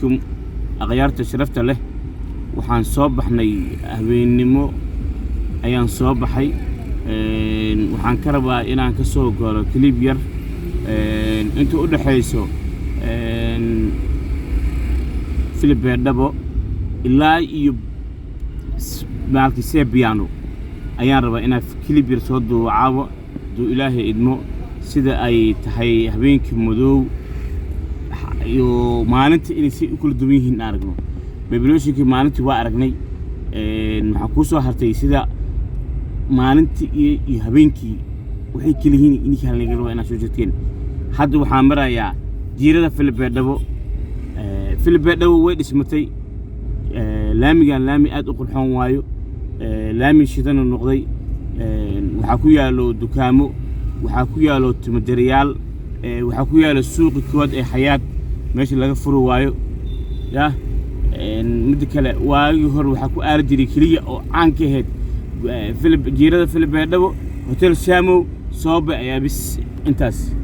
Calaykum akhyaarta sharafta leh. Waxaan soo baxnay habeennimo ayaan soo baxay. Waxaan ka rabaa inaan ka soo galo clip yar inta u dhexayso Villa Baydhabo ilaa iyo maalkii Sebiano ayaan rabaa inaan clip yar soo duubo caawa, hadduu Ilaahay idmo, sida ay tahay habeenkii madow iyo maalinta inay si u kala duwan yihiin aan aragno. Populationkii maalintii waa aragnay. Waxaa kuu soo hartay sida maalintii iyo habeenkii waxay kala yihiin. Ininkaa laga rabaa inaad soo jeegteen. Hadda waxaan marayaa jiirada Villa Baydhabo. Villa Baydhabo way dhismatay. Laamigan laami aad u qurxoon waayo. Laami shidana noqday. Waxaa ku yaalo dukaamo, waxaa ku yaalo timajarayaal, waxaa ku yaalo suuqi koowaad ee Xayaat meesha laga furi waayo. Ya midda kale, waagii hore waxaa ku aali jiray keliya oo caan ka ahayd jiirada Villa Baydhabo, Hotel Shamow, Soobe ayaa bis intaas.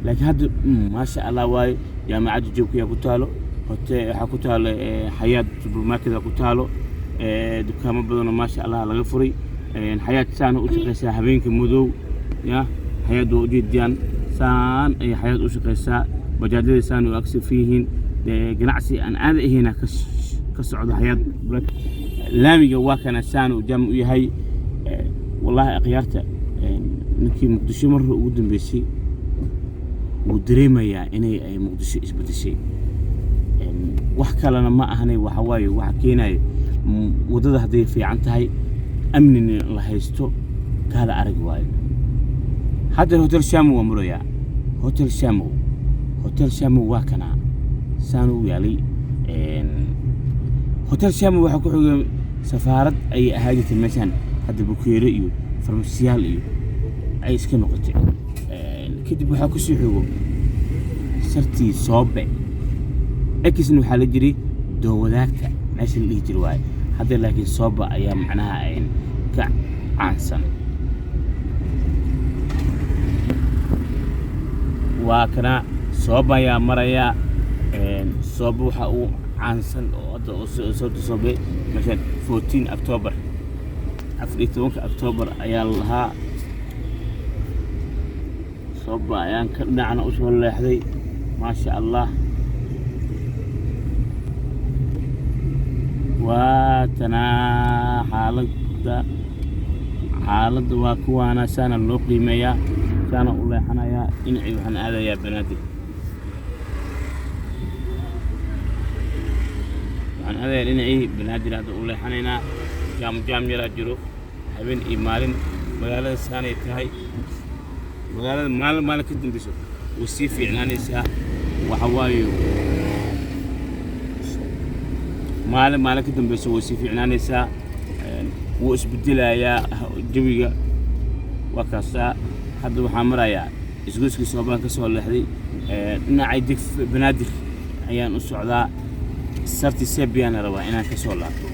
Laakiin hadda maasha Allah waayo. Jaamacadda Joogkiyaa ku taalo, hotel waxaa ku taalo, Xayaat supermarket ku taalo, dukaamo badanoo maasha Allah laga furay. Xayaat saana u shaqaysaa habeenka madow. Ya Xayaat waa ujeediyaan, saan ayay Xayaat u shaqaysaa. Bajaajyada saan u agsafan yihiin. Ganacsi aan caadi ahayna ka socdo Xayaat. Laamiga waa kana saan uu jaam u yahay. Wallaahi akhyaarta, ninkii Muqdisho mar ugu dambeysay wuu dareemayaa inay ay Muqdisho isbedeshay. Wax kalena ma ahanay, waxa waaye waxa keenayo waddada hadday fiican tahay, amnina la haysto, kaala arag waayo. Hadda Hotel Shamow waa murayaa. Hotel Shamow, Hotel Shamow waa kanaa saan u yaalay. Hotel Shamow waxaa ku xigay safaarad ayay ahaa jirtay meeshaan. Hadda bukeere iyo farmasiyaal iyo ay iska noqotay. Kadib waxaa kusii xigo sartii Soobe. Exna waxaa la jiray Doowadaagta meesha la dhihi jiri waaye. Hadda laakiin Sooba ayaa macnaha ka caansan. Waa kana Sooba ayaa marayaa. Sooba waxaa ugu caansan oo hadda oo Soobe meeshaan 14 October, 14-ka October ayaa la lahaa. Sooba ayaan ka dhinacna usoo leexday, maasha Allah. Waa tanaa xaaladda. Xaaladda waa kuwaana, saana loo qiimeeyaa, saana u leexanayaa dhinacii. Waxaan aadayaa Banaadir, waxaan aadayaa dhinacii Banaadir. Hadda u leexanaynaa. Jaam jaam yaraa jiro habeen iyo maalin. Magaalada saanay tahay. Magaalada maalin maalin ka dambeyso way sii fiicnaanaysaa. Waxa waaye maalin maalin ka dambeyso way sii fiicnaanaysaa. Wuu isbedelayaa jawiga. Waa kaasaa. Hadda waxaa marayaa isgoyskii Soobaan ka soo leexday. Dhinacay deg Banaadir ayaan u socdaa. Sarti Sebiana rabaa inaan ka soo laabto.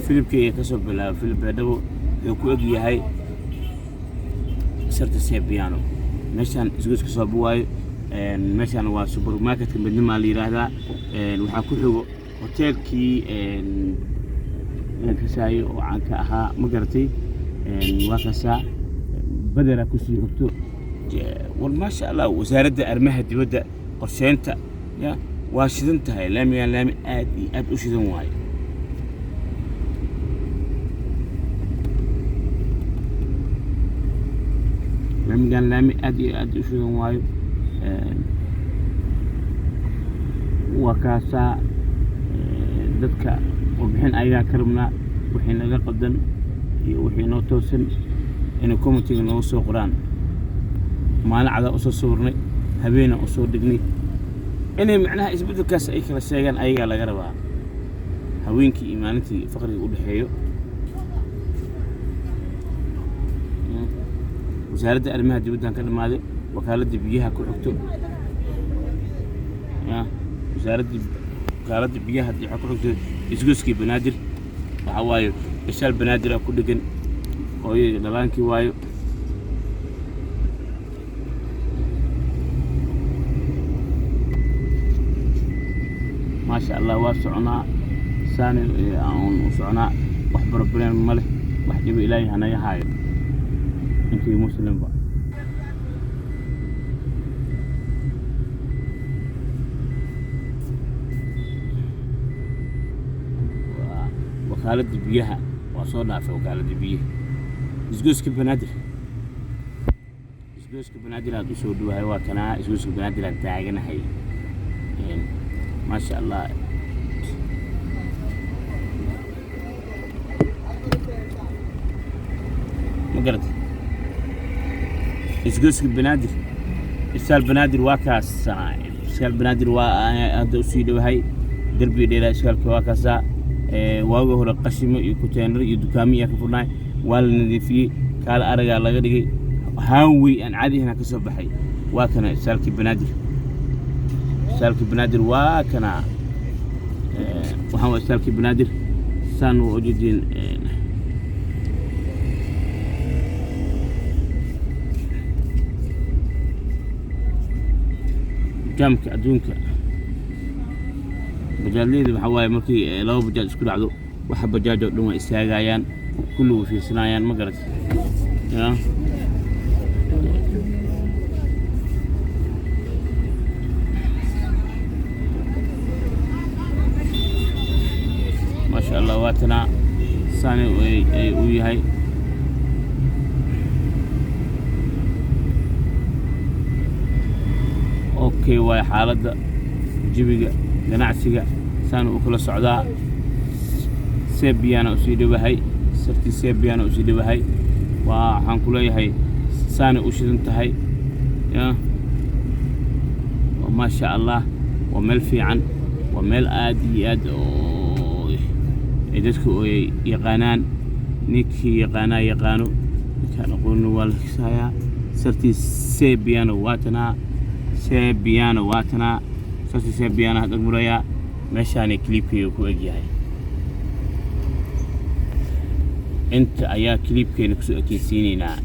Filibkayga ka soo bilaabo Villa Baydhabo wuxuu ku eg yahay sarta Sebiano. Meeshaan isgoyska Sooba waayo. Meeshaan waa supermarketka Midnimaa la yidhaahdaa. Waxaa ku xigo hoteelkii la kasaayo oo caanka ahaa, ma garatay? Waa kaasaa baderaa kusii xigto. War maasha Allah, Wasaaradda Arrimaha Dibadda qorsheynta ya waa shidan tahay. Laamigan laami aad iyo aad u shidan waayo. Laamigan laami aad iyo aad u shidan waayo. Waa kaasaa. Dadka warbixin ayagaa ka rabnaa, wixii naga qaldan iyo wixii noo toosan inay commentiga nooga soo qoraan. Maalin cadaa usoo sawirnay, habeenaan usoo dhignay, inay macnaha isbeddelkaas ay kala sheegaan ayagaa laga rabaa, haweenkii iyo maalintii faqriga u dhexeeyo. Wasaaradda Arrimaha Dibaddan ka dhamaaday, Wakaaladda Biyaha ku xigto. Ya wasaaradda, Wakaaladda Biyaha waxaa ku xigto isgoyskii Banaadir. Waxaa waaye ishaal Banaadir ku dhegan, hooyadii dhalaankii waayo. Maasha Allah, waa soconaa, saani aan u soconaa. Wax problem ma leh, wax dhibo Ilaahay hanaga haayo intii muslimba. Waa wakaaladda biyaha, waa soo dhaafay wakaaladda biyaha. Isgoyska Banaadir, isgoyska Banaadir aad usoo dhawahay. Waa kanaa isgoyska Banaadir aan taaganahay. Maasha Allah. Ma garatay? Isgoyska Banaadir, Isbitaal Banaadir waa kaas. Isbitaal Banaadir waa hadda usii dhowahay. Derbiga dheeraa isbitaalka waa kaasaa. Waagi hore qashimo iyo kuteenar iyo dukaamo iyaa ka furnaay. Waa la nadiifiyey, kaala aragaa laga dhigay, haanwey aan caadi ahayn ka soo baxay. Waa kana isbitaalkii Banaadir, isbitaalkii Banaadir waa kana. Waxaan waa isbitaalkii Banaadir, saan waa ujeediin. Jaamka adduunka bajaajleyda waxaa waaye, markii laba bajaaj isku dhacdo, waxa bajaaj oo dhan waa istaagayaan, kulli way fiirsanayaan. Ma garat ya? Maasha Allah, waatana saani ay u yahay. Okay, waay xaaladda jawiga ganacsiga saan u kala socdaa. Sebiyaana usii dhowahay, sartii Sebiyaana usii dhowahay. Waa waxaan ku leeyahay saanay u shidan tahay ya. Maasha Allah, waa meel fiican, waa meel aad iyo aad oo ay dadku ay yaqaanaan. Ninkii yaqaanaa yaqaano, ninkaan aqoonin waa la kisayaa. Sartii Sebiano waatanaa, Sebiano waatanaa, sartii Sebiano had agmurayaa. Meeshaanay clipkayga ku egyahay. Inta ayaa clipkeena kusoo ekeysiinaynaa.